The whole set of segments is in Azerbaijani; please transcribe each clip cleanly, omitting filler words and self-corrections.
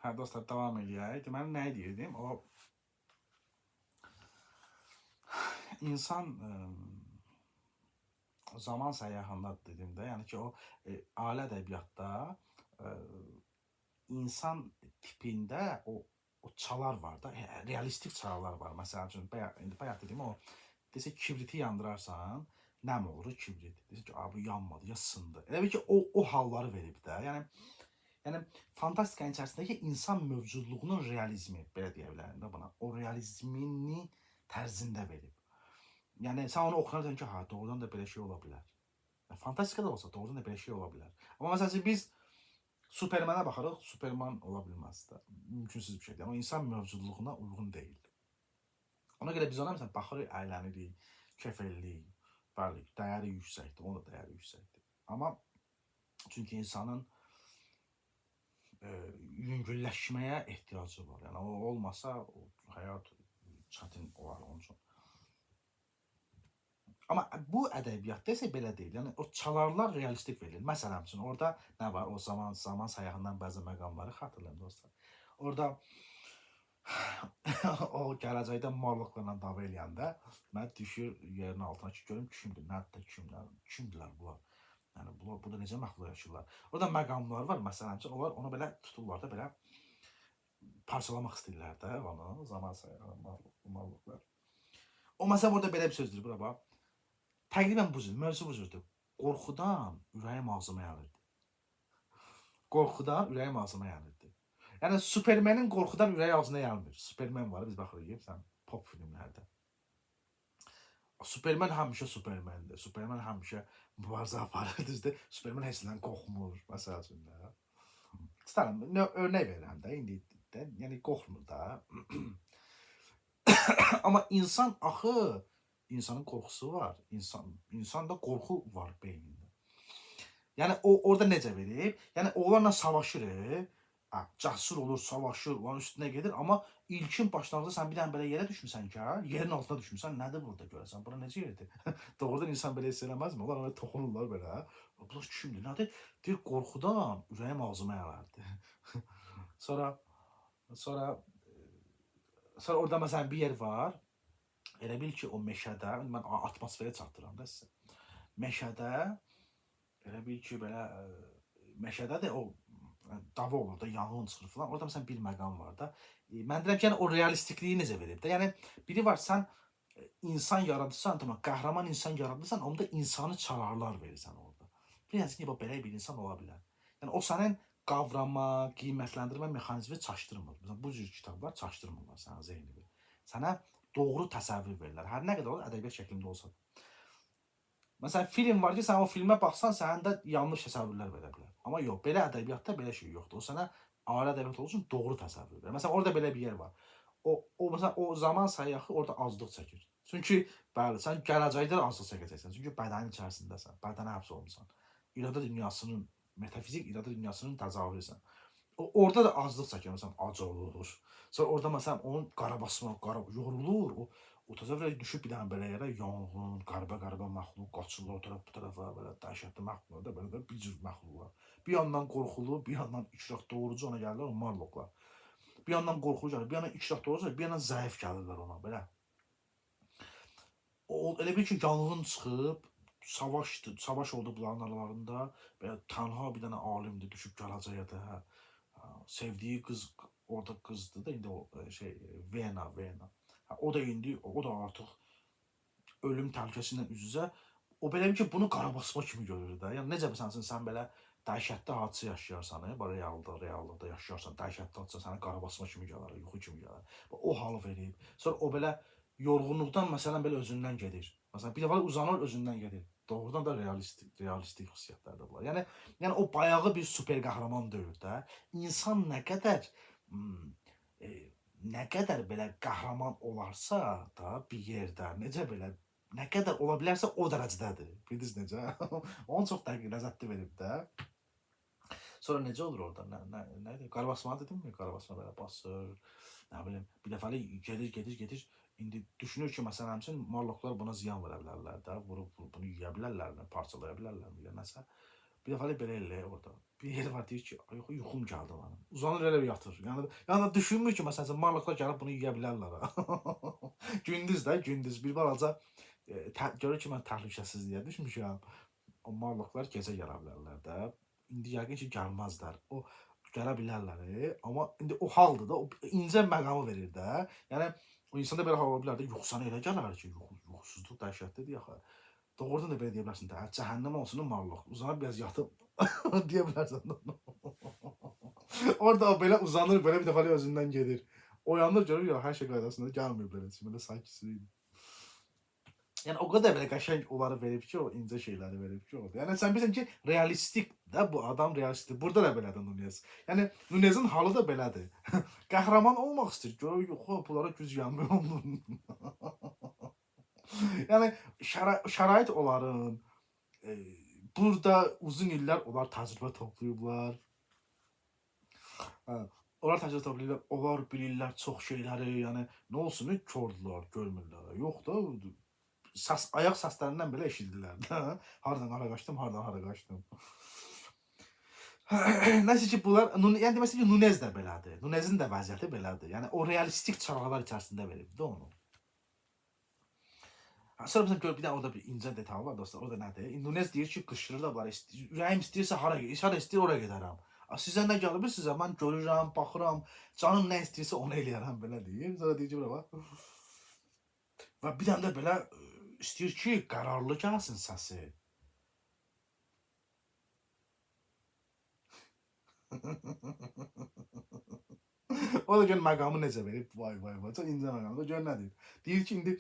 Hə dostlar, davam eləyək. Deməli nə deyirdim? O insan zaman səyyahında dedim də, yəni ki o ali ədəbiyyatda insan tipində o çalar var da, realistik çalar var. Məsəl üçün bayaq indi bayaq dedim o desə kibriti yandırarsan, nəm olur kibrit. Desə ki, "A, bu yanmadı, ya sındı." Elə bil ki o halları verib də. Yəni fantastikanın içərisindəki insan mövcudluğunun realizmi, belə deyə bilərəm də buna. O realizmini tərzində verib. Yəni sən onu oxuyarsan ki, ha, doğrudan da belə şey ola bilər. Yəni, fantastika da olsa doğrudan da belə şey ola bilər. Amma məsələn biz Supermana baxarıq, Superman ola bilməz də. Mümkünsüz bir şeydir. Yəni o insan mövcudluğuna uyğun deyil. Ona görə biz ona məsələn baxırıq, əylənirik, kef eləyirik. Bəli, dəyəri yüksəkdir, onun da dəyəri yüksəkdir. Amma çünki insanın yüngülləşməyə ehtiyacı var. Yəni o olmasa o həyat çətin olar onun üçün. Amma bu ədəbiyyatda isə belə deyil. Yəni o çalarlar realistik verilir. Məsələn üçün orada nə var? O zaman səyyahından bəzi məqamları xatırlayın dostlar. Orada o gələcəkdə Morlocklarla dava eləyəndə mən düşür yerin altına ki, görüm kimdir, nədir, kimlər, kimdirlər bunlar. Yəni bunlar burada necə məxluq yaşayırlar. Orada məqamlar var, məsələn üçün onlar onu belə tuturlar da belə parçalamaq istəyirlər də onu zaman səyyahı Morlocklar. O məsələn orada belə bir sözdür bura bax. Təqribən bu cür, mövzu bu cürdür. Qorxudan ürəyim ağzıma gəlirdi. Qorxudan ürəyim ağzıma gəlirdi. Yəni Supermenin qorxudan ürəyi ağzına gəlmir. Superman var, biz baxırıq sən pop filmlərdə. Superman həmişə Supermandir. Superman həmişə mübarizə aparır, düzdür? Superman heç nədən qorxmur, məsəl üçün də. Tutalım, nə örnək verirəm də indi də, yəni qorxmur da. Amma insan axı insanın qorxusu var. İnsanda qorxu var beynində. Yəni o orada necə verib? Yəni onlarla savaşır, cəsur olur, savaşır, onların üstünə gedir, amma ilkin başlanğıcda sən bir dənə belə yerə düşmüsən ki, ha, yerin altına düşmüsən, nədir burada görəsən? Bura necə yerdir? Doğrudan insan belə hiss eləməzmi? Onlar ona toxunurlar belə. Bunlar kimdir? Nədir? Deyir, qorxudan ürəyim ağzıma gələrdi. Sonra sonra sonra orada məsələn bir yer var. Elə bil ki, o meşədə, mən atmosferə çatdıram da sizə. Meşədə elə bil ki, belə meşədədir o dava olur da, yanğın çıxır falan. Orada məsələn bir məqam var da. Mən deyirəm ki, yəni o realistikliyi necə verib də? Yəni biri var sən insan yaradırsan, tamam, qəhrəman insan yaradırsan, onda insanı çalarlar verirsən orada. Bilirsən ki, bax belə bir insan ola bilər. Yəni o sənin qavrama, qiymətləndirmə mexanizmi çaşdırmır. Məsələn, bu cür kitablar çaşdırmırlar sənin zehnini. Sənə doğru təsəvvür verirlər. Hər nə qədər o ədəbiyyat şəklində olsa da. Məsələn, film var ki, sən o filmə baxsan, sənin də yanlış təsəvvürlər verə bilər. Amma yox, belə ədəbiyyatda belə şey yoxdur. O sənə ali ədəbiyyat olduğu üçün doğru təsəvvür verir. Məsələn, orada belə bir yer var. O məsələn, o zaman səyyahı orada azlıq çəkir. Çünki bəli, sən gələcəkdə də azlıq çəkəcəksən. Çünki bədənin içərisindəsən, bədənə həbs olmusan. İradə dünyasının, metafizik iradə dünyasının təzahürüsən. O orada da azlıq çəkir, məsələn, ac olur. Sonra orada məsələn onun qarabasma, qara yorulur. O təsəvvür et, düşüb bir dənə belə yerə yanğın, qəribə-qəribə məxluq qaçırlar o tərəf bu tərəfə, belə dəhşətli məxluqlar da belə də bir cür məxluqlar. Bir yandan qorxulu, bir yandan ikrah doğurucu ona gəlirlər o Morlocklar. Bir yandan qorxulu gəlir, bir yandan ikrah doğurucu, bir yandan zəif gəlirlər ona belə. O elə bil ki, yanğın çıxıb, savaşdı, savaş oldu bunların aralarında. Belə tənha bir dənə alimdir, düşüb gələcəyə də. Hə. Sevdiyi qız orada qızdı da indi o şey Vena, Vena. Hə, o da indi o da artıq ölüm təhlükəsi ilə üz-üzə. O belə bir ki, bunu qarabasma kimi görür də. Yəni necə məsələn sən belə dəhşətli hadisə yaşayarsan, bax realda, reallıqda yaşayarsan, dəhşətli hadisə sənə qarabasma kimi gələr, yuxu kimi gələr. Bax, o halı verib. Sonra o belə yorğunluqdan məsələn belə özündən gedir. Məsələn bir dəfə uzanır özündən gedir. Doğrudan da realistik xüsusiyyətlərdir bunlar. Yəni o bayağı bir super qəhrəman deyil də. İnsan nə qədər nə qədər belə qəhrəman olarsa da bir yerdə, necə belə nə qədər ola bilərsə o dərəcədədir. Bildiniz necə? Onu çox dəqiq ləzzətli verib də. Sonra necə olur orada? Nə idi? Qarabasma dedimmi? Qarabasma belə basır. Nə bilim, bir dəfəlik gedir, gedir, gedir. İndi düşünür ki, məsələn, üçün Morlocklar buna ziyan verə bilərlər də, vurub bunu yeyə bilərlərmi, parçalaya bilərlərmi, ya nəsə. Bir dəfəlik belə elə orada. Bir yer var deyir ki, yox, yuxum gəldi mənə. Uzanır elə bir yatır. Yəni düşünmür ki, məsələn, marlıqlar gəlib bunu yeyə bilərlər. Gündüz də, gündüz bir balaca görür ki, mən təhlükəsizliyə düşmüşəm. O marlıqlar gecə gələ bilərlər də. İndi yəqin ki, gəlməzlər. O gələ bilərlər, amma indi o haldır da, o incə məqamı verir də. Yəni o insanda belə hal ola bilər də, yuxu sənə elə gələr ki, yuxusuzluq dəhşətlidir axı. Doğrudan da belə deyə bilərsən də, cəhənnəm olsun o marlıq. Uzanıb biraz yatıb deyə bilərsən. Orada o belə uzanır, belə bir dəfəlik özündən gedir. Oyanır, görür, ya hər şey qaydasında gəlmir belə, belə sakitlik. Yəni o qədər belə qəşəng onları verib ki, o incə şeyləri verib ki, orada. Yəni sən bilirsən ki, realistik də bu adam realistdir. Burada da belədir Nunez. Yəni Nunezin halı da belədir. Qəhrəman olmaq istəyir. Görür, yox, bunlara güc gəlmir onun. Yəni şərait onların burada uzun illər onlar təcrübə toplayıblar. Hə, onlar təcrübə toplayıblar. Onlar bilirlər çox şeyləri, yəni nə olsun, kordular, görmürlər. Yox da səs, ayaq səslərindən belə eşidirlər də. Hardan hara qaçdım, hardan hara qaçdım. Nəsə ki bunlar, yəni demək ki Nunez də belədir. Nunezin də vəziyyəti belədir. Yəni o realistik çarələr içərisində verib də onu. Sonra məsələn gör bir dənə orada bir incə detal var dostlar. O da nədir? Nunez deyir ki, qışqırır da bunlar. Ürəyim istəyirsə hara, hara istəyir ora gedərəm. Sizə nə gəlib sizə mən görürəm, baxıram, canım nə istəyirsə onu eləyərəm belə deyir. Sonra deyir ki, bura bax. Və bir dənə də belə istəyir ki, qərarlı gəlsin səsi. O da gör məqamı necə verib. Vay vay vay. Çox incə məqamı. Gör nə deyir. Deyir ki, indi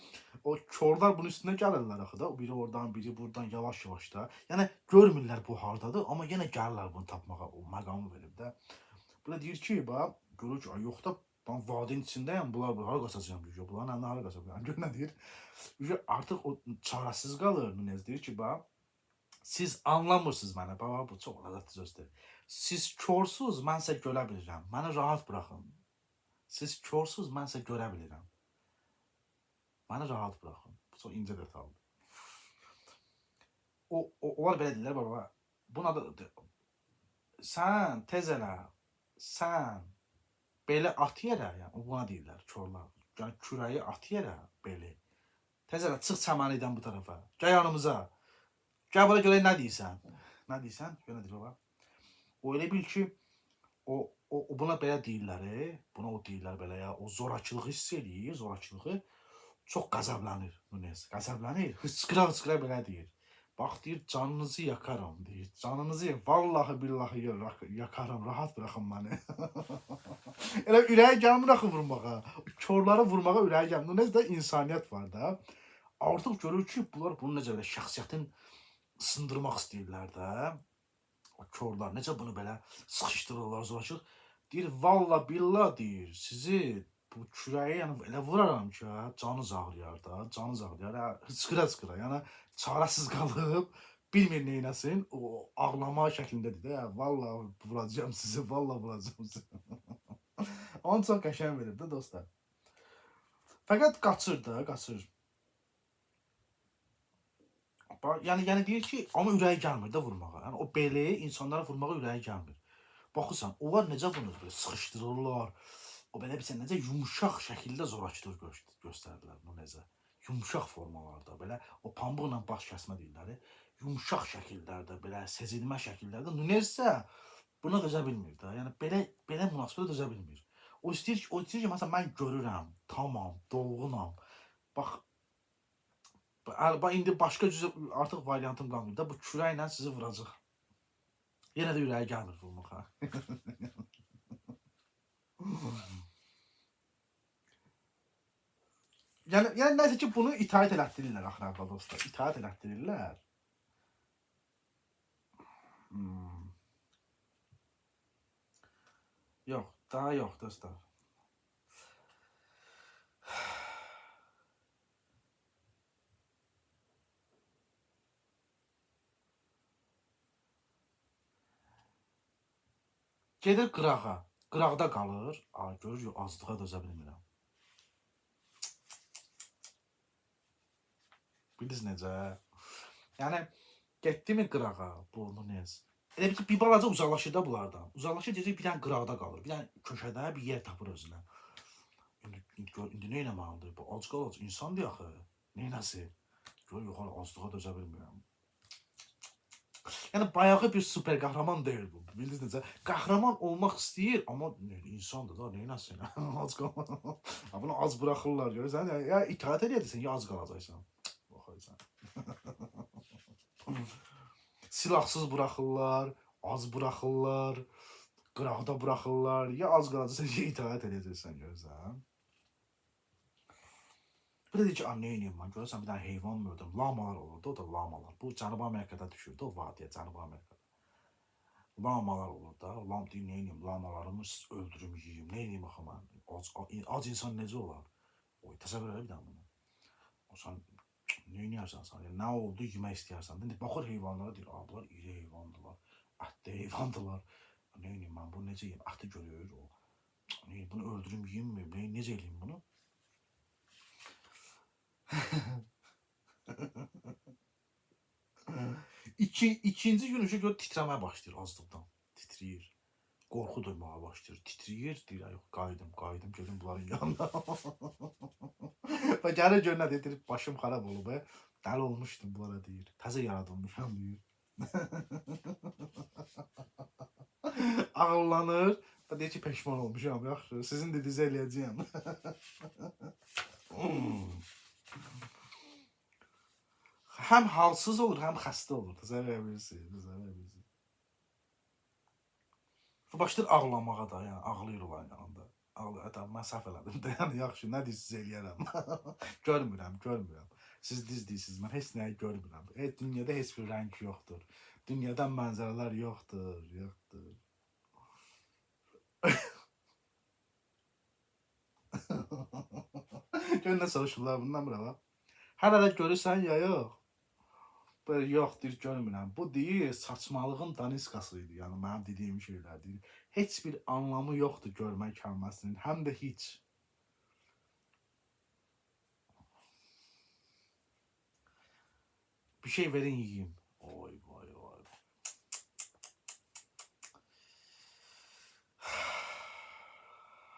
o korlar bunun üstünə gəlirlər axı da. Biri oradan, biri buradan yavaş-yavaş da. Yəni görmürlər bu hardadır, amma yenə gəlirlər bunu tapmağa. O məqamı verib də. Bu da deyir ki, bax, görür ki, ay yox da mən vadinin içindəyəm, bunlar hara qaçacağam deyir. Bunların əlindən hara qaça bilərəm. Gör nə deyir. Artıq o çarəsiz qalır. Nunez deyir ki, bax, siz anlamırsınız mənə. Baba, bu çox ləzzətli sözdür. Siz korsuz, mən isə görə bilirəm. Məni rahat buraxın. Siz korsuz, mən isə görə bilirəm. Məni rahat buraxın. Bu çox incə detaldır. Onlar belə deyirlər baba. Buna da sən tez elə. Sən belə at yerə, yəni buna deyirlər korlar. Yəni kürəyi at yerə belə. Tez elə çıx çəmənlikdən bu tərəfə. Gəl yanımıza. Gəl bura görək nə deyirsən. Nə deyirsən? Gör nə deyir baba. O elə bil ki, o buna belə deyirlər, buna o deyirlər belə ya, o zorakılığı hiss eləyir, zorakılığı. Çox qəzəblənir Nunez, qəzəblənir, hıçqıra-hıçqıra belə deyir. Bax deyir, canınızı yakaram deyir, canınızı, vallahi billahi yakaram, rahat bıraxın məni. Elə ürəyi gəlmir axı vurmağa, korları vurmağa ürəyi gəlmir. Nunez də insaniyyət var da. Artıq görür ki, bunlar bunu necə belə şəxsiyyətin sındırmaq istəyirlər də. O korlar necə bunu belə sıxışdırırlar, zorakılıq. Deyir, valla billah deyir, sizi bu kürəyi yəni elə vuraram ki, hə, canınız ağrıyar da, canınız ağrıyar, hə, hıçqıra-hıçqıra, yəni çarəsiz qalıb, bilmir neynəsin, o ağlama şəklindədir də, hə, valla vuracağam sizi, valla vuracağam sizi. Onu çox qəşəng verir də dostlar. Fəqət qaçır da, qaçır. Yəni deyir ki, amma ürəyi gəlmir də vurmağa. Yəni o beli insanlara vurmağa ürəyi gəlmir. Baxırsan, onlar necə bunu belə sıxışdırırlar. O belə bir sən necə yumşaq şəkildə zorakılıq göstərdilər bunu necə. Yumşaq formalarda belə o pambıqla baş kəsmə deyirlər. Yumşaq şəkillərdə, belə sezilmə şəkillərdə Nunez isə buna dözə bilmir də. Yəni belə münasibətə dözə bilmir. O istəyir ki, məsələn mən görürəm, tamam, dolğunam. Bax, indi başqa cüzə artıq variantım qalmır da. Bu kürəklə sizi vuracaq. Yenə də ürəyi gəlmir vurmağa. Yəni nəsə ki bunu itaət elətdirirlər axır əvvəl dostlar. İtaət elətdirirlər. Yox, daha yox dostlar. Gedir qırağa. Qıraqda qalır. A, görür yox, azlığa dözə bilmirəm. Bildiniz necə? Yəni, getdi mi qırağa bu Nunez? Elə bil ki, bir balaca uzaqlaşır da bunlardan. Uzaqlaşır, deyəcək bir dənə qıraqda qalır. Bir dənə köşədə bir yer tapır özünə. İndi, gör, indi nə eləməlidir? Bu ac qalacaq. İnsandır axı. Nə eləsin? Gör, yox, hələ aclığa dözə bilmirəm. Yəni bayağı bir super qəhrəman deyil bu. Bildiniz necə? Qəhrəman olmaq istəyir, amma insandır da, nə eləsin? Ac qal. Ha, bunu az buraxırlar, görürsən? Ya itaat eləyəcəksən, ya az qalacaqsan. Baxırsan. Silahsız buraxırlar, az buraxırlar, qıraqda buraxırlar. Ya az qalacaqsan, ya itaat eləyəcəksən, görürsən? Bir də deyir ki, "A, nə eləyim mən? Görürsən bir dənə heyvan öldüm. Lamalar olurdu, o da lamalar. Bu Cənubi Amerikada düşürdü o vadiyə, Cənubi Amerikada. Lamalar olur da. Lam deyir, nə eləyim? Lamalarımı öldürüm, yeyim. Nə eləyim axı mən? Ac insan necə olar? Oy, təsəvvür elə bir dənə bunu. O sən nə eləyərsən sən? Yəni, nə oldu yemək istəyərsən. İndi baxır heyvanlara deyir, "A, bunlar iri heyvandılar, ətli heyvandılar. Nə eləyim mən bunu necə yeyim?" Əti görür o. Nə eləyim, bunu öldürüm, yeyim mi? Necə eləyim bunu? İkinci gün üçün gör titrəməyə başlayır aclıqdan. Titrəyir. Qorxu duymağa başlayır. Titrəyir, deyir, "Ay, yox, qayıdım, qayıdım, gedim bunların yanına." Və gəlir gör nə deyir, deyir, başım xarab olub, e. Dəli olmuşdum bunlara deyir. Təzə yaradılmışam deyir. Ağıllanır və deyir ki, peşman olmuşam, yaxşı, sizin dediyinizi eləyəcəyəm. Həm halsız olur, həm xəstə olur. Təsəvvür edə bilirsiniz, təsəvvür edə bilirsiniz. Və başlayır ağlamağa da, yəni ağlayır onların yanında. Ağlayır, hətta mən səhv elədim də, yəni yaxşı, nə deyirsiniz eləyərəm. Görmürəm, görmürəm. Siz düz deyirsiniz, mən heç nəyi görmürəm. Dünyada heç bir rəng yoxdur. Dünyada mənzərələr yoxdur, yoxdur. Gör nə soruşurlar bundan bura bax. Hələ də görürsən ya yox. Böyle yox deyir, görmürəm. Bu deyir, saçmalığın daniskası idi. Yəni mənim dediyim şeylər deyir. Heç bir anlamı yoxdur görmək kəlməsinin, həm də heç. Bir şey verin yiyeyim. Oy vay vay.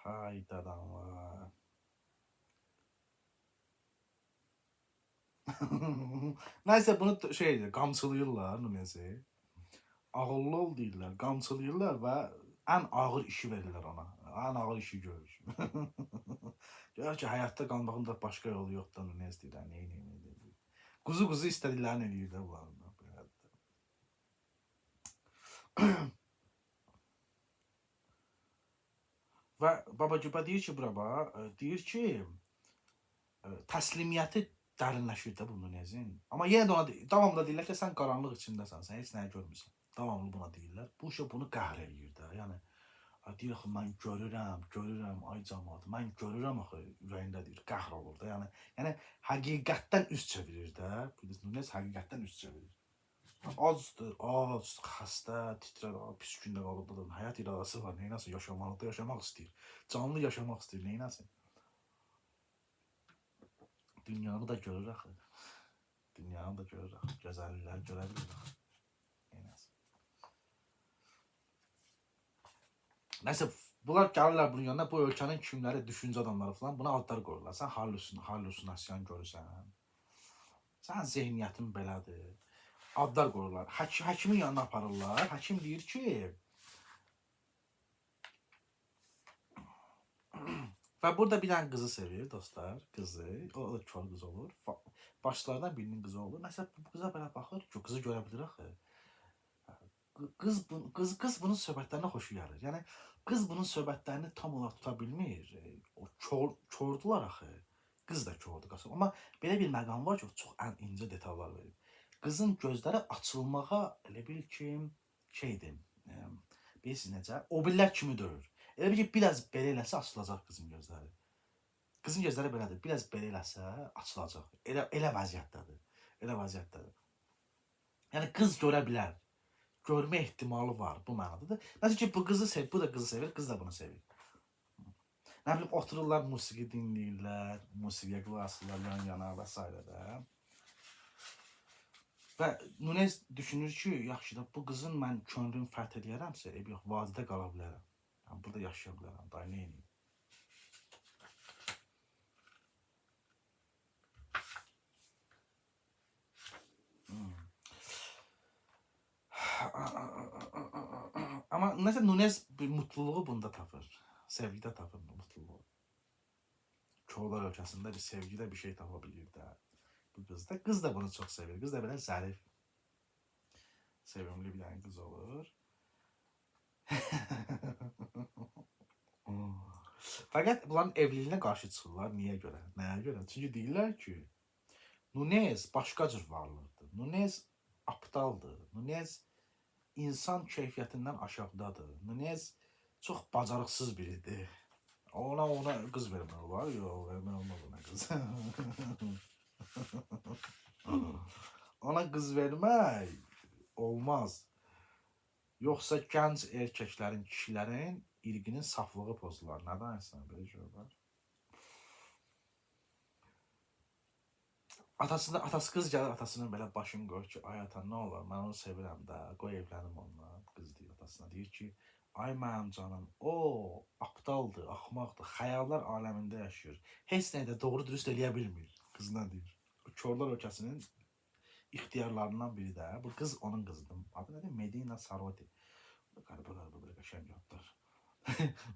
Hay dadam vay. Nəysə bunu şey qamçılayırlar Nunezi. Ağıllı ol deyirlər, qamçılayırlar və ən ağır işi verirlər ona. Ən ağır işi görür. Görür ki, həyatda qalmağın da başqa yolu yoxdur Nunez deyirlər, nə eləyim, nə eləyim. Quzu-quzu istədiklərini eləyirlər bunların. Və Baba Gübə deyir ki, bura bax, deyir ki, təslimiyyəti dərinləşir də bu Nunezin. Amma yenə də ona davamlı deyirlər ki, sən qaranlıq içindəsən, sən heç nəyi görmürsən. Davamlı buna deyirlər. Bu işə bunu qəhr eləyir də. Yəni deyir axı mən görürəm, görürəm, ay camaat, mən görürəm axı ürəyində deyir, qəhr olur da. Yəni həqiqətdən üz çevirir də. Bilirsiniz, Nunez həqiqətdən üz çevirir. Acdır, ac, xəstə, titrər, pis gündə qalıb da. Həyat iradəsi var, neynəsin, yaşamalıdır, yaşamaq istəyir. Canlı yaşamaq istəyir, neynəsin? Dünyanı da görür axı. Dünyanı da görür axı. Gözəllikləri görə bilir axı. Neynəsin? Nəsə, bunlar gəlirlər bunun yanına, bu ölkənin kimləri, düşüncə adamları falan, buna adlar qoyurlar. Sən halüsinasiyan görürsən. Sən zehniyyətin belədir. Adlar qoyurlar. Həkimin yanına aparırlar. Həkim deyir ki, və burada bir dənə qızı sevir dostlar, qızı. O da kör qız olur. Başlardan birinin qızı olur. Məsələn, bu qıza belə baxır ki, qızı görə bilir axı. Qız bunun söhbətlərinə xoşu gəlir. Yəni qız bunun söhbətlərini tam olaraq tuta bilmir. O kordular axı. Qız da kordur qasım. Amma belə bir məqam var ki, o çox ən incə detallar verib. Qızın gözləri açılmağa elə bil ki, şeydir. Bilirsiniz necə? O birilər kimi döyür. Elə bil ki, biraz belə eləsə açılacaq qızın gözləri. Qızın gözləri belədir. Biraz belə eləsə açılacaq. Elə vəziyyətdədir. Elə vəziyyətdədir. Yəni qız görə bilər. Görmə ehtimalı var bu mənadadır. Məsələn ki, bu qızı sevir, bu da qızı sevir, qız da bunu sevir. Nə bilim, otururlar, musiqi dinləyirlər, musiqiyə qulaq asırlar yan yana və s. də. Və Nunez düşünür ki, yaxşı da bu qızın mən könlünü fəth eləyərəmsə, eybi yox, vadidə qala bilərəm. Yəni burada yaşaya bilərəm, daha nə edeyim? Amma nəsə Nunez bir mutluluğu bunda tapır. Sevgidə tapır mutluluğu. Korlar ölkəsində bir sevgidə bir şey tapa bilir də. Bu qız da. Qız da bunu çox sevir. Qız da belə zərif, sevimli bir dənə qız olur. Fəqət bunların evliliyinə qarşı çıxırlar. Niyə görə? Nəyə görə? Çünki deyirlər ki, Nunez başqa cür varlıqdır. Nunez aptaldır. Nunez insan keyfiyyətindən aşağıdadır. Nunez çox bacarıqsız biridir. Ona qız vermək olar? Yox, vermək olmaz ona qız. Ona qız vermək olmaz. Yoxsa gənc erkəklərin, kişilərin irqinin saflığı pozular. Nə danışırsan, belə şey olar? Atası qız gəlir, atasının belə başını qoyur ki, ay ata, nə olar, mən onu sevirəm də, qoy evlənim onunla. Qız deyir atasına, deyir ki, ay mənim canım, o aptaldır, axmaqdır, xəyallar aləmində yaşayır. Heç nəyi də doğru dürüst eləyə bilmir, qızına deyir. Korlar ölkəsinin ixtiyarlarından biri də, bu qız onun qızıdır. Adı nədir? Medina Saroti. Qəribə-qəribə belə qəşəng adlar.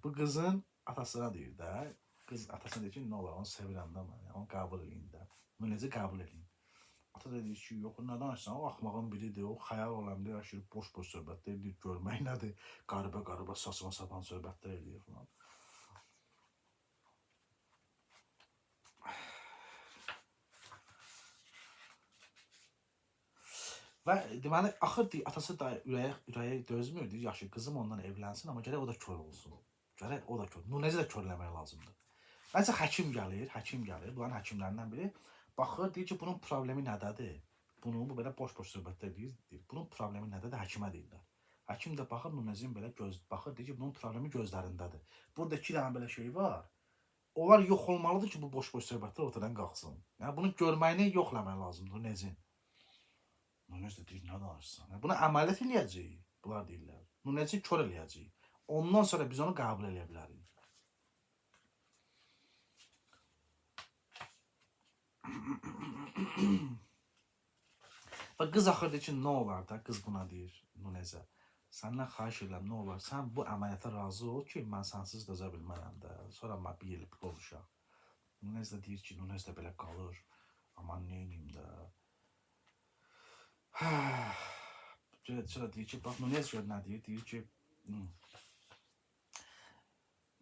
Bu qızın atasına deyir də, qız atasına deyir ki, nə olar, onu sevirəm də mən, yəni, onu qəbul eləyin də. Nunezi qəbul eləyin. Ata da deyir ki, yox, nə danışsan, o axmağın biridir, o xəyal aləmdə yaşayır, boş-boş söhbətlər eləyir, görmək nədir, qəribə-qəribə, saçma sapan söhbətlər eləyir falan. Və deməli, axır deyir, atası da ürəyə dözmür, deyir, yaxşı, qızım ondan evlənsin, amma gərək o da kör olsun. Gərək o da kör. Nunezi də körləmək lazımdır. Nəsə həkim gəlir, bunların həkimlərindən biri baxır, deyir ki, bunun problemi nədədir? Bunu, bu belə boş-boş söhbətlər deyir, bunun problemi nədədir? Həkimə deyirlər. Həkim də baxır, Nunezin belə göz, baxır, deyir ki, bunun problemi gözlərindədir. Burada iki dənə belə şey var. Onlar yox olmalıdır ki, bu boş-boş söhbətlər ortadan qalxsın. Yəni, bunu görməyini yox eləmək lazımdır Nunezin. Nunez də deyir, nə danışsan? Yəni, buna əməliyyat eləyəcəyik, bunlar deyirlər. Nunezi kör eləyəcəyik. Ondan sonra biz onu qəbul eləyə bilərik. Və qız axır deyir ki, nə olar da, qız buna deyir Nunezə. Səndən xahiş edirəm, nə olar, sən bu əməliyyata razı ol ki, mən sənsiz dözə bilmərəm də. Sonra mən bir il qovuşaq. Nunez də deyir ki, Nunez də belə qalır. Aman nə edeyim də. Sonra deyir ki, bax Nunez gör nə deyir, deyir ki,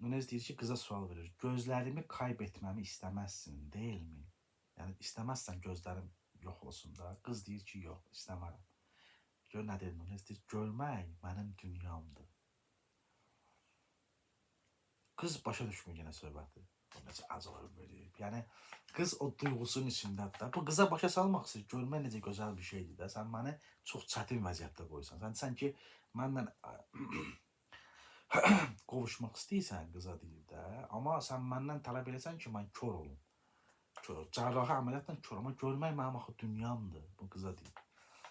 Nunez deyir ki, qıza sual verir. Gözlərimi kaybetməmi istəməzsin, deyilmi? Yəni, istəməzsən gözlərim yox olsun da. Qız deyir ki, yox, istəmərəm. Gör nə deyir Nunez? Deyir, görmək mənim dünyamdır. Qız başa düşmür yenə söhbəti. O necə əzab verib. Yəni, qız o duyğusunun içindədir də. Bu qıza başa salmaq istəyir. Görmək necə gözəl bir şeydir də. Sən məni çox çətin vəziyyətdə qoysan. Sən ki, mənlə qovuşmaq istəyirsən, qıza deyir də. Amma sən məndən tələb eləsən ki, mən kör olum. Kör, cərrahi əməliyyatla kör, amma görmək mənim axı dünyamdır, bu qıza deyir.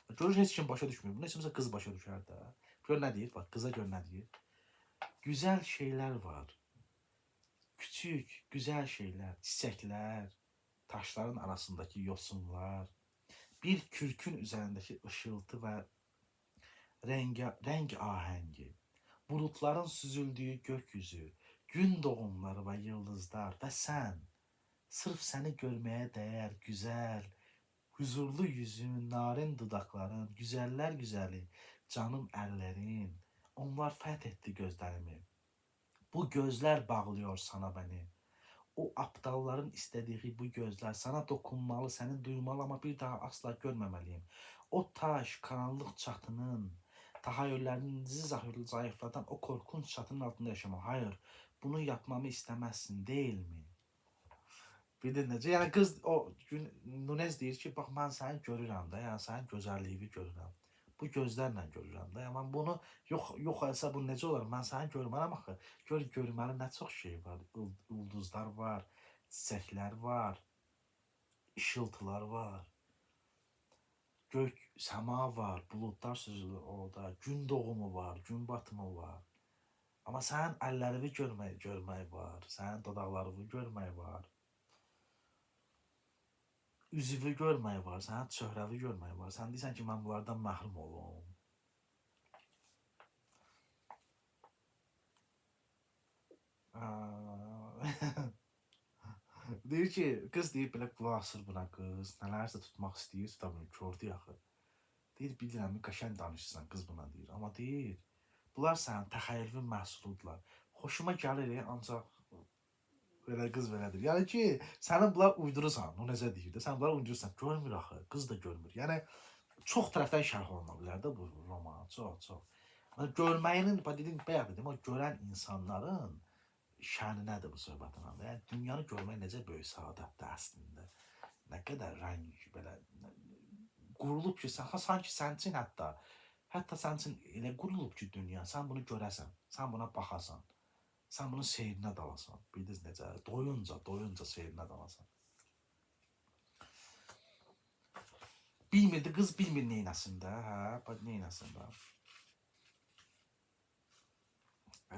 Görür, heç kim başa düşmür. Bunu heç kimsə qız başa düşər də. Gör nə deyir, bax, qıza gör nə deyir. Güzel şeylər var. Küçük, güzel şeylər, çiçəklər, taşların arasındakı yosunlar, bir kürkün üzərindəki ışıltı və rəng ahəngi, buludların süzüldüyü gökyüzü, gün doğumları və yıldızlar və sən, sırf səni görməyə dəyər güzel, huzurlu yüzün, narin dudaqların, güzəllər güzəli, canım əllərin, onlar fəth etdi gözlərimi. Bu gözlər bağlıyor sana beni. O aptalların istədiyi bu gözlər sana dokunmalı, səni duymalı, amma bir daha asla görməməliyim. O taş, karanlıq çatının, tahayyüllərinizi zayıfladan o korkunç çatının altında yaşamalı. Hayır, bunu yapmamı istəməzsin, deyilmi? Bildin necə? Yəni qız o gün Nunez deyir ki, bax mən səni görürəm də, yəni sənin gözəlliyini görürəm. Bu gözlərlə görürəm də. Yəni mən bunu yox eləsə bu necə olar? Mən səni görmərəm axı. Gör görməli nə çox şey var. Ulduzlar var, çiçəklər var, işıltılar var. Gök, səma var, buludlar süzülür orada, gün doğumu var, gün batımı var. Amma sənin əllərini görmək var, sənin dodaqlarını görmək var. Üzünü görmək var, sənin çöhrəni görmək var. Sən deyirsən ki, mən bunlardan məhrum olum. Deyir ki, qız deyir belə qulaq asır buna qız, nələrsə tutmaq istəyir, tuta bilmir, kordur axı. Deyir, bilirəm, qəşəng danışırsan, qız buna deyir. Amma deyir, bunlar sənin təxəyyülün məhsuludular. Xoşuma gəlir, ancaq belə qız belədir. Yəni ki, sənin bunlar uydurursan, o necə deyir də, sən bunları uydurursan, görmür axı, qız da görmür. Yəni çox tərəfdən şərh oluna bilər də bu roman, çox, çox. Yəni, görməyinin, bax dedim, bayaq dedim, o görən insanların şəninədir bu söhbətin adı. Yəni dünyanı görmək necə böyük səadətdir əslində. Nə qədər rəng belə qurulub ki, sən, sanki sənin üçün hətta sənin üçün elə qurulub ki, dünya, sən bunu görəsən, sən buna baxasan, sən bunun seyrinə dalasan. Bildiniz necə? Doyunca seyrinə dalasan. Bilmirdi, qız bilmir neynəsin də, hə, bax neynəsin də.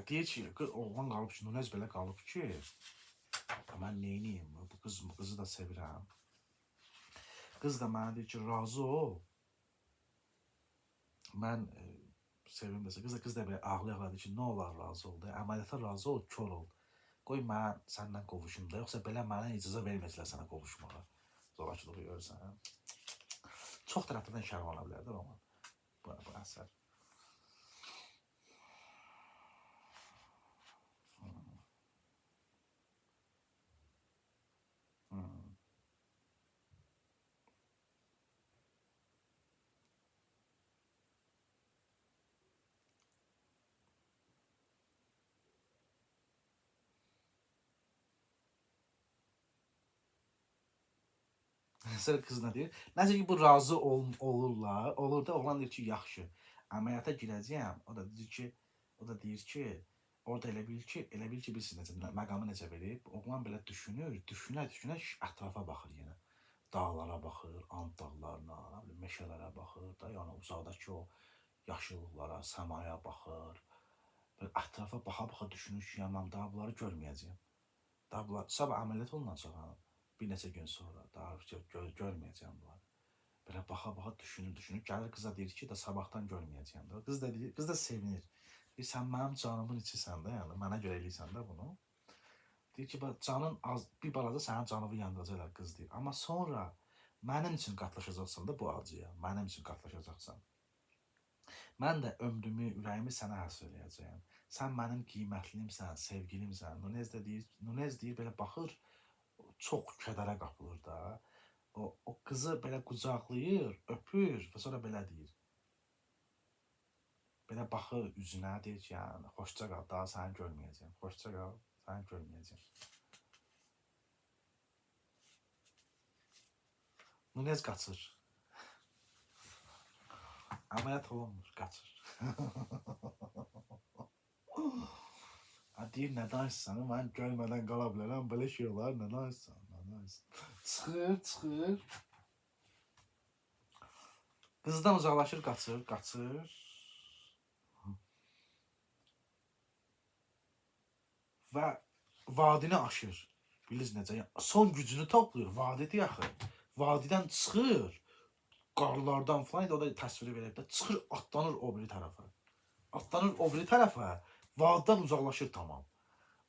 Deyir ki, oğlan qalıb ki, Nunez belə qalıb ki, mən neyniyim, bu qızı da sevirəm. Qız da mənə deyir ki, razı ol. Mən sevim desə, qız da belə ağlaya-ağlaya deyir ki, nə olar razı ol, əməliyyata razı ol, kor ol. Qoy mən səndən qovuşum da, yoxsa belə mənə icazə verməyəcəklər sənə qovuşmağa. Zorakılığı görürsən. Çox tərəfdən şərh ola bilər də roman. Bu əsər. Sonra qız nə deyir? Nəsə ki, bu razı olurlar. Olur da, oğlan deyir ki, yaxşı. Əməliyyata girəcəyəm. O da deyir ki, orada elə bil ki, bilirsiniz necə, məqamı necə verib. Oğlan belə düşünür, düşünə ətrafa baxır yenə. Dağlara baxır, And dağlarına, meşələrə baxır da, yəni uzaqdakı o yaşıllıqlara, səmaya baxır. Belə ətrafa baxa-baxa düşünür ki, yəni mən daha bunları görməyəcəyəm. Daha bunlar, sabah əməliyyat olunacaq. Bir neçə gün sonra daha görməyəcəyəm bunları. Belə baxa-baxa düşünür. Gəlir qıza deyir ki, da sabahdan görməyəcəyəm. Da. Qız da deyir, qız da sevinir. Deyir, sən mənim canımın içisən də, yəni mənə görə eləyirsən də bunu. Deyir ki, bax, canın az, bir balaca sənin canını yandıracaqlar, qız deyir. Amma sonra mənim üçün qatlaşacaqsan da bu acıya. Mənim üçün qatlaşacaqsan. Mən də ömrümü, ürəyimi sənə həsr eləyəcəyəm. Sən mənim qiymətlimsən, sevgilimsən. Nunez deyir, belə baxır, çox kədərə qapılır da. O qızı belə qucaqlayır, öpür və sonra belə deyir. Belə baxır üzünə, deyir ki, yəni, xoşça qal, daha səni görməyəcəyəm. Xoşça qal, səni görməyəcəyəm. Nunez qaçır. Əməliyyat olunmur, qaçır. Deyir, nə danışsan, mən görmədən qala bilərəm, belə şey olar, nə danışsan, nə danışsan. Çıxır. Qızdan uzaqlaşır, qaçır. Və vadini aşır. Bilirsiniz necə? Son gücünü toplayır, vadidir axı. Vadidən çıxır, qarlardan falan, o da təsviri verib də, çıxır, atlanır o biri tərəfə. Atlanır o biri tərəfə, vadidən uzaqlaşır tamam.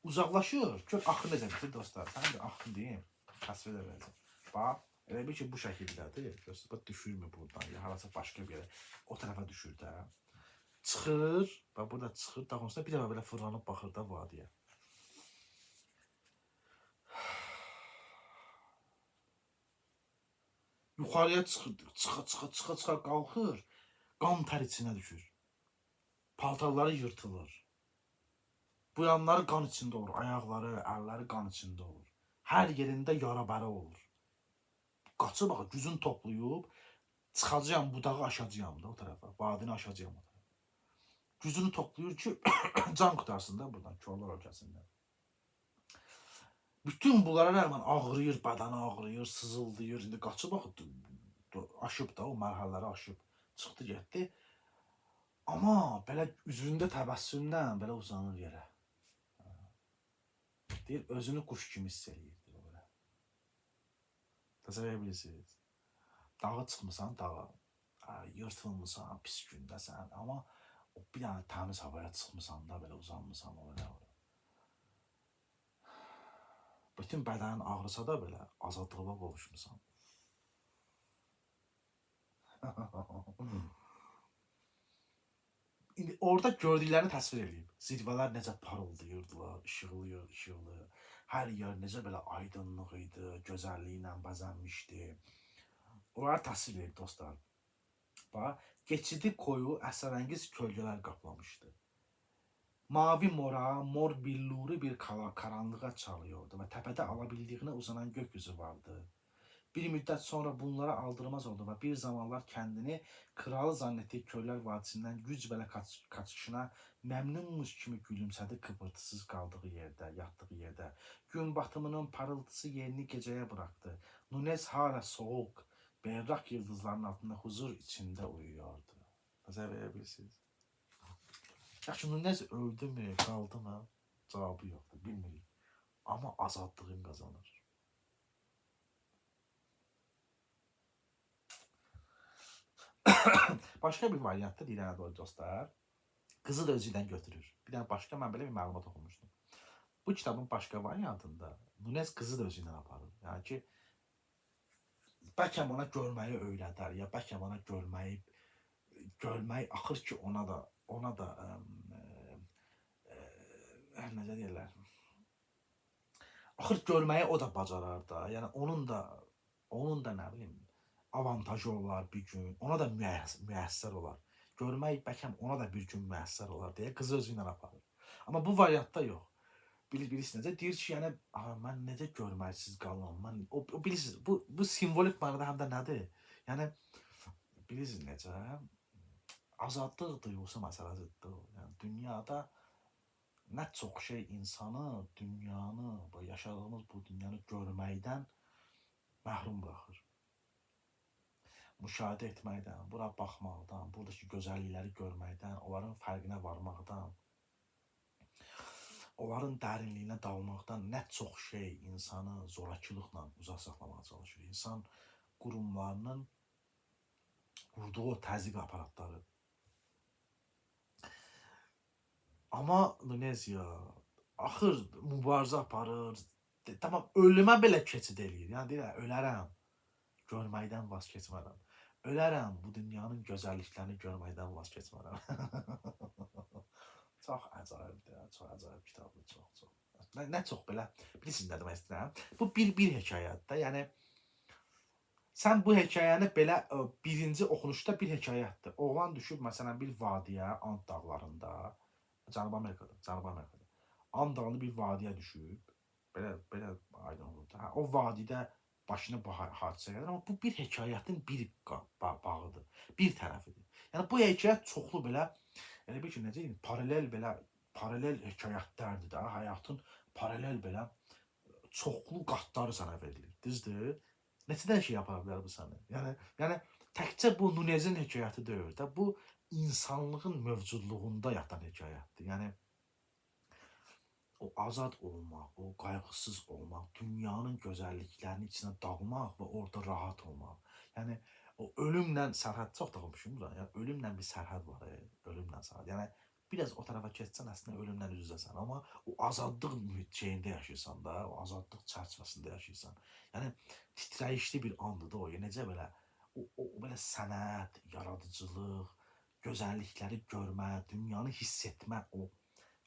Uzaqlaşır, gör axı necə bitir dostlar. Sən də axı deyim, təsvir də verəcəm. Bax, elə bil ki, bu şəkildədir. Görürsünüz, bax, düşürmü buradan, ya harasa başqa bir yerə, o tərəfə düşür də. Çıxır, bax, burada çıxır, dağın üstünə bir dəfə belə fırlanıb baxır da vadiyə. Yuxarıya çıxır, çıxa qalxır, qan tər içinə düşür. Paltarları yırtılır. Bu yanları qan içində olur, ayaqları, əlləri qan içində olur. Hər yerində yara-bərə olur. Qaçır bax, gücünü toplayıb, çıxacağam, budağı aşacağam da o tərəfə, vadini aşacağam o tərəfə. Gücünü toplayır ki, can qurtarsın da buradan, korlar ölkəsindən. Bütün bunlara rəğmən ağrıyır, bədəni ağrıyır, sızıldayır. İndi qaçır bax, Aşıb da, o mərhələləri aşıb. Çıxdı, getdi. Amma belə üzündə təbəssümlə belə uzanır yerə. Deyir, özünü quş kimi hiss eləyirdi o belə. Təsəvvür edə bilirsiniz. Dağa çıxmısan, dağa, yırtılmısan, pis gündəsən, amma o bir dənə təmiz havaya çıxmısan da, belə uzanmısan o belə. Bütün bədənin ağrısa da belə azadlığa qovuşmusan. İndi orada gördüklərini təsvir eləyib. Zirvələr necə parıldayırdılar, işıqlıyır, işıqlı. Hər yer necə belə aydınlıq idi, gözəlliyi ilə bəzənmişdi. Onları təsvir eləyib dostlar. Bax, keçidi koyu əsrarəngiz kölgələr qaplamışdı. Mavi mora, mor billuri bir karanlığa çalıyordu və təpədə alabildiyinə uzanan gökyüzü vardı. Bir müddət sonra bunlara aldırmaz oldu və bir zamanlar kendini kralı zannettiği Köller Vadisindən güc belə kaçışına məmnunmuş kimi gülümsədi kıpırtısız qaldığı yerdə, yatdığı yerdə. Gün batımının parıltısı yerini gecəyə bıraktı. Nunez hala soğuk, berrak yıldızların altında huzur içində uyuyordu. Təsəvvür edə bilirsiniz. Yaxşı, Nunez öldü mü, qaldı mı? Cavabı yoxdur, bilmirik. Amma azadlığını qazanır. Başqa bir variantda deyirəm doğru dostlar. Qızı da özü ilə götürür. Bir dənə başqa mən belə bir məlumat oxumuşdum. Bu kitabın başqa variantında Nunez qızı da özü ilə aparır. Yəni ki, bəlkə ona görməyi öyrədər, ya bəlkə ona görmək axır ki ona da necə deyirlər? Axır görməyi o da bacarar da. Yəni onun da nə bilim avantajı olar bir gün, ona da müəssər olar. Görmək bəlkə ona da bir gün müəssər olar deyə qızı özü ilə aparır. Amma bu variantda yox. Bilirsiniz necə? Deyir ki, yəni mən necə görməsiz qalam? Mən o bilirsiniz, bu simvolik mənada həm də nədir? Yəni bilirsiniz necə? Azadlıq duyğusu məsələsidir. Yəni dünyada nə çox şey insanı, dünyanı, bu yaşadığımız bu dünyanı görməkdən məhrum buraxır. Müşahidə etməkdən, bura baxmaqdan, buradakı gözəllikləri görməkdən, onların fərqinə varmaqdan, onların dərinliyinə dalmaqdan nə çox şey insanı zorakılıqla uzaq saxlamağa çalışır. İnsan qurumlarının qurduğu o təzyiq aparatları. Amma Nuneziya axır mübarizə aparır. Tamam, ölümə belə keçid eləyir. Yəni deyir, ölərəm, görməkdən vaz keçmərəm. Ölərəm, bu dünyanın gözəlliklərini görməkdən vaz keçmərəm. Çox əcaibdir, çox əcaib kitabdır, çox. Nə çox belə, bilirsiniz nə demək istəyirəm? Bu bir hekayətdir. Yəni sən bu hekayəni belə birinci oxunuşda bir hekayətdir. Oğlan düşüb məsələn bir vadiyə, And dağlarında, Cənubi Amerikada. And dağında bir vadiyə düşüb, belə aydın olur da. O vadidə başına bu hadisə gəlir, amma bu bir hekayətin bir bağıdır, bir tərəfidir. Yəni bu hekayət çoxlu belə, elə bil ki, necə deyim, paralel hekayətlərdir də, həyatın paralel belə çoxlu qatları sənə verilir. Düzdür? Neçə dənə şey apara bilər bu səni? Yəni təkcə bu Nunezin hekayəti deyil də, bu insanlığın mövcudluğunda yatan hekayətdir. Yəni o azad olmaq, o qayğısız olmaq, dünyanın gözəlliklərinin içinə dalmaq və orada rahat olmaq. Yəni o ölümlə sərhəd, çox da oxumuşum bura. Yəni ölümlə bir sərhəd var, ölümlə sərhəd. Yəni biraz o tərəfə keçsən əslində ölümlə üz-üzəsən, amma o azadlıq mühit şeyində yaşayırsan da, o azadlıq çərçivəsində yaşayırsan. Yəni titrəyişli bir andır da o. Yəni necə belə o belə sənət, yaradıcılıq, gözəllikləri görmə, dünyanı hiss etmə o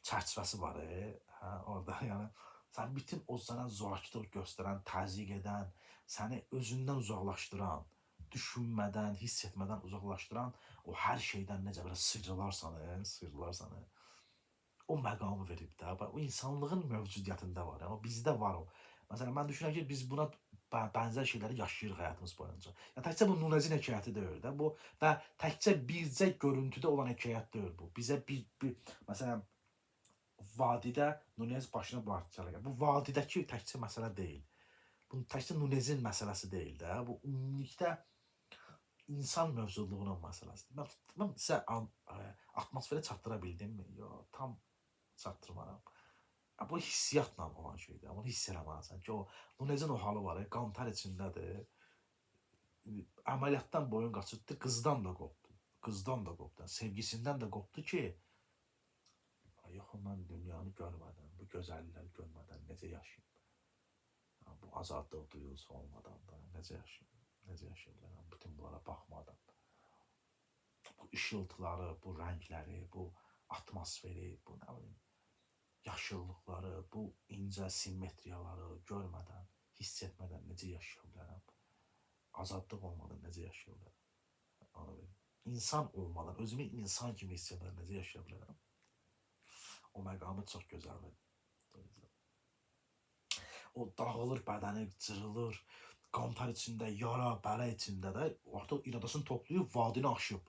çərçivəsi var, hə, orada. Yəni sən bütün o sənə zorakılıq göstərən, təzyiq edən, səni özündən uzaqlaşdıran, düşünmədən, hiss etmədən uzaqlaşdıran o hər şeydən necə belə sıyrılarsan, sıyrılarsan. O məqamı verib də. O insanlığın mövcudiyyətində var. Yəni o bizdə var o. Məsələn, mən düşünürəm ki, biz buna bənzər şeyləri yaşayırıq həyatımız boyunca. Yəni təkcə bu Nunezin hekayəti deyil də bu və təkcə bircə görüntüdə olan hekayət deyil bu. Bizə bir məsələn vadidə Nunez başına bu hadisələr gəlir. Bu vadidəki təkcə məsələ deyil. Bu təkcə Nunezin məsələsi deyil də. Bu ümumilikdə İnsan mövcudluğunun məsələsidir. Mən sizə atmosferə çatdıra bildimmi? Yox, tam çatdırmaram. Bu hissiyatla olan şeydir. Bunu hiss eləməlisən ki, o Nunezin o halı var, qantar içindədir. Əməliyyatdan boyun qaçırtdı, qızdan da qopdu. Qızdan da qopdu. Yəni, sevgisindən də qopdu ki, yox, mən dünyanı görmədən, bu gözəllikləri görmədən necə yaşayım? Bu azadlıq duyğusu olmadan da necə yaşayım? Necə yaşaya bilərəm bütün bunlara baxmadan? Bu işıltıları, bu rəngləri, bu atmosferi, bu nə bilim, yaşıllıqları, bu incə simmetriyaları görmədən, hiss etmədən necə yaşaya bilərəm? Azadlıq olmadan necə yaşaya bilərəm? Anladın? İnsan olmadan, özümü insan kimi hiss etmədən necə yaşaya bilərəm? O məqamı çox gözəldir. O dağılır bədəni, cırılır, qantar içində, yara, bələ içində də artıq iradəsini toplayıb vadini aşıb.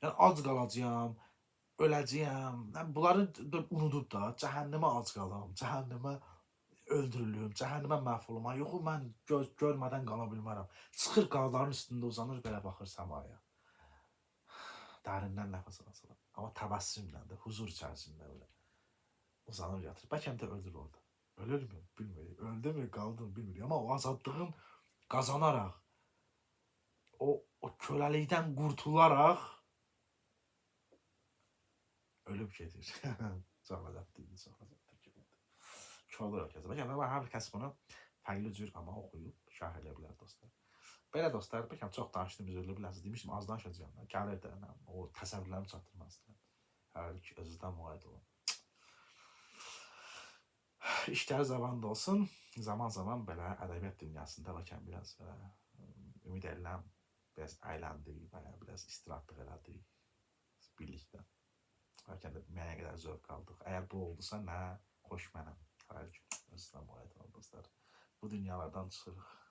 Yəni ac qalacağam, öləcəyəm. Yəni bunları da unudub da, cəhənnəmə ac qalam, cəhənnəmə öldürülüm, cəhənnəmə məhv olum. Ha, yox, mən göz görmədən qala bilmərəm. Çıxır qarların üstündə uzanır, belə baxır səmaya. Dərindən nəfəs alır. Amma təbəssümlə də, huzur içərisində belə uzanır yatır. Bəlkə də ölür orada. Ölürmü? Bilmirik. Öldü mü, qaldı mı bilmirik. Amma o azadlığın qazanaraq, o köləlikdən qurtularaq ölüb gedir. Çox ləzzətli idi, çox ləzzətli idi. Kör kəs. Bəlkə də hər kəs bunu fərqli cür amma oxuyub şərh eləyə bilər dostlar. Belə dostlar, bəlkə çox danışdım, üzrlü bilərsiniz. Demişdim az danışacağam. Gəlir də o təsəvvürlərimi çatdırmaq istəyirəm. Hələlik özünüzdən müğayət olun. İşləri zamanında olsun. Zaman-zaman belə ədəbiyyat dünyasında bəlkə biraz belə ümid edirəm, biraz əyləndik, belə biraz istirahatlıq elədik birlikdə. Bəlkə də müəyyən qədər zövq aldıq. Əgər bu oldusa nə xoş mənəm. Hələlik özünüzdən müğayət olun dostlar. Bu dünyalardan çıxırıq.